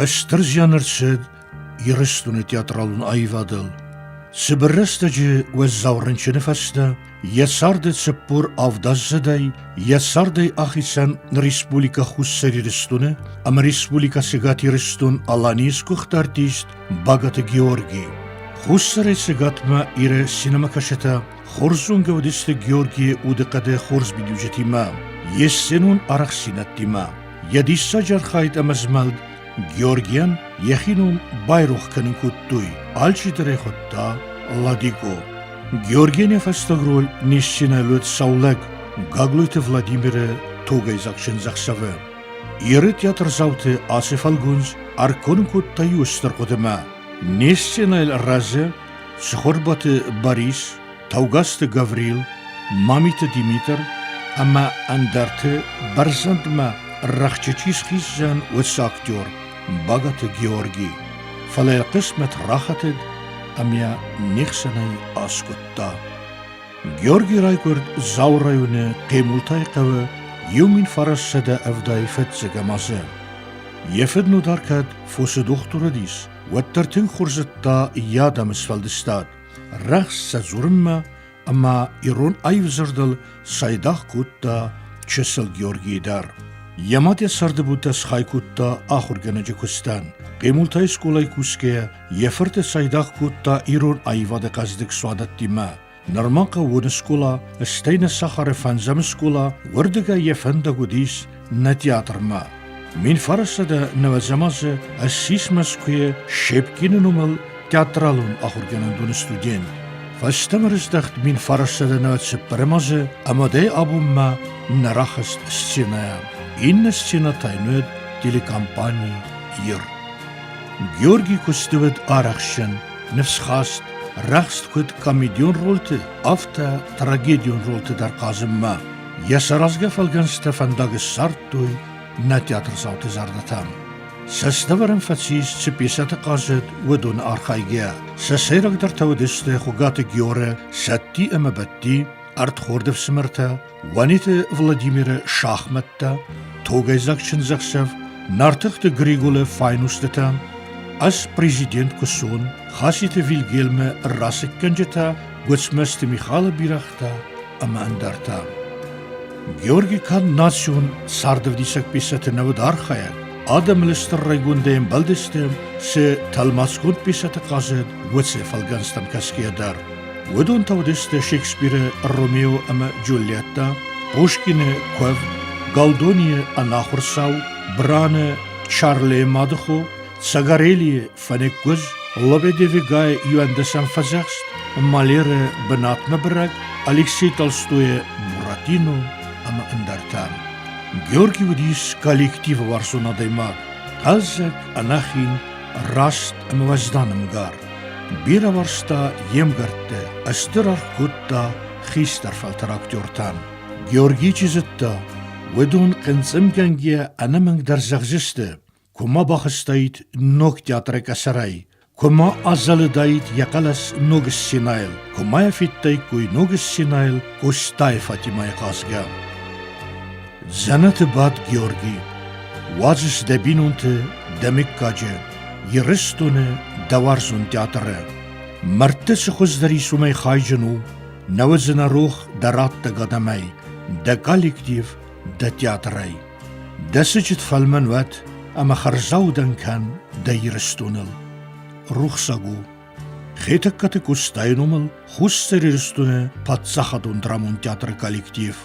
Стыр зиан ӕрцыд Ирыстоны театралон аивадыл. Цыбыр рӕстӕджы уӕззау рынчыны фӕстӕ йӕ царды 47 аздзыдӕй йӕ цардӕй ахицӕн Республикӕ Хуссар Ирыстоны ӕмӕ Республикӕ Цӕгат Ирыстон-Аланийы сгуыхт артист Багаты Георги. Хуссарӕй Цӕгатмӕ Иры синемакӕсджытӕ хорз зонгӕ уыдысты Георгийы удыхъӕды хорз миниуджытимӕ, йе сценон арӕхстдзинӕдтимӕ. Йӕ диссаджы архайд ӕмӕ змӕлд Георгийӕн йӕхи ном байрох кӕнын кодтой, алчидӕр ӕй хуыдта Ладико. Георгийӕн йӕ фӕстаг роль не сценӕйыл уыд Саулӕг Гаглойты Владимиры тугӕйдзаг чындзӕхсӕвы. Иры театрдзауты ацы фӕлгондз ӕрконын кодта иу стыр хъуыдымӕ. Не сценӕйыл разы Цхуырбаты Борис, Таугазты Гаврил, Мамиты Димитр ӕмӕ ӕндӕрты бӕрзӕндмӕ рӕхджы чи схиздзӕн, уыцы актер Багаты Георги. Фӕлӕ йӕ хъысмӕт рахӕтыд ӕмӕ не хсӕнӕй аскъуыдта. Георги райгуырд Дзауы районы Хъемултайы хъӕуы 1975 азы. Йӕ фыд Нодар кӕд фосы дохтыр уыдис, уӕддӕр тынг хорз зыдта йӕ адӕмы сфӕлдыстад, рӕхст сӕ дзурынмӕ ӕмӕ ирон аив дзырдыл цайдагъ кодта чысыл Георгийы дӕр. Йӕ мад йӕ царды бонтӕ схай кодта ахуыргӕнӕджы куыстӕн. Хъемултайы скъолайы кусгӕйӕ йӕ фырты цайдагъ кодта ирон аивады хъӕздыг суадӕттимӕ. Нырма хъӕууон скъола, стӕй нӕ сахары фӕндзӕм скъола, уырдыгӕй йӕ фӕндаг уыдис нӕ театрмӕ. 1990 азы ссис Мӕскуыйы Щепкины номыл театралон ахуыргӕнӕндоны студент. Фӕстӕмӕ рыздӕхт 1994 азы ӕмӕ дӕ абонмӕ нӕ рахызт сценӕйӕ. Иннӕ сценӕ та йын уыд телекомпани Ир. Георгий куысты уыд арӕхстджын, ныфсхаст, рӕхст куыд комедион ролты, афтӕ трагедион ролты дӕр хъазынмӕ. Йӕ саразгӕ фӕлгӕнцтӕ фӕндаг ссардтой нӕ театрдзауты зӕрдӕтӕм. Цӕстӕвӕрӕн фӕцис, цы пьесӕты хъазыд, уыдоны архайгӕ. Сӕ сӕйрагдӕртӕ уыдысты Хуыгаты Георы Сӕтти ӕмӕ Бӕтти, ӕрдхорды фсымӕртӕ, Уаниты Владимиры шахмӕттӕ, Тогӕйдзаг чындзӕхсӕв, Нартыхты Григолы файнустытӕ, ӕз президент куы суон, Хаситы Вильгельмы расыггӕнджытӕ, Гуыцмӕзты Михалы бирӕгътӕ ӕмӕ ӕндӕртӕ. Георгий канд национ цардӕвдисӕг пьесӕты нӕ уыд архайӕг, адӕмыл стыр райгондӕй ӕмбӕлдысты, цы тӕлмацгонд пьесӕты хъазыд, уыцы фӕлгӕнцтӕм кӕсгӕйӕ дӕр. Уыдон та уыдысты Шекспиры Ромео ӕмӕ Джульетта, Пушкины Куывд, Галдонийы Ӕнахуыр цау, Браны Чарлейы мадыхо, Цагарелийы Фӕныкгуыз, Лобедевигайы иуӕндӕсӕм фӕдзӕхст, Малеры Бынатмӕ бырӕг, Алексей Толстойы Буратино ӕмӕ ӕндӕртӕ. Георги уыдис коллективы уарзон адӕймаг, хъӕлдзӕг, ӕнӕхин, раст ӕмӕ уӕздан ӕмгар. Бирӕ уарзта йе мгӕртты, стыр аргъ кодта хистӕр фӕлтӕр актертӕн. Георгий чи зыдта, уыдон хъынцъымгӕнгӕ ӕнӕмӕнгдӕр зӕгъдзысты, куы ма бахызтаид ног театры къӕсӕрӕй, куы ма азӕлыдаид йӕ хъӕлӕс ног сценӕйыл, куы ма йӕ федтаиккой ног сценӕйыл Къостайы Фатимӕйы хъазгӕ. Дзӕнӕты бад Георги, уадзыс дӕ бинонты, дӕ мыггаджы, Ирыстоны дӕ уарзон театры. Мӕрдты цы хуыздӕр ис, уымӕй хайджын у, нӕ уыдзынӕ рох дӕ раттӕг адӕмӕй, дӕ коллектив, дӕ театрӕй. Дӕ сыджыт фӕлмӕн уӕд ӕмӕ хӕрзаудӕн кӕн дӕ Ирыстоныл. Рухсаг у. Хетӕгкаты Къостайы номыл Хуссар Ирыстоны паддзахадон драмон театры коллектив.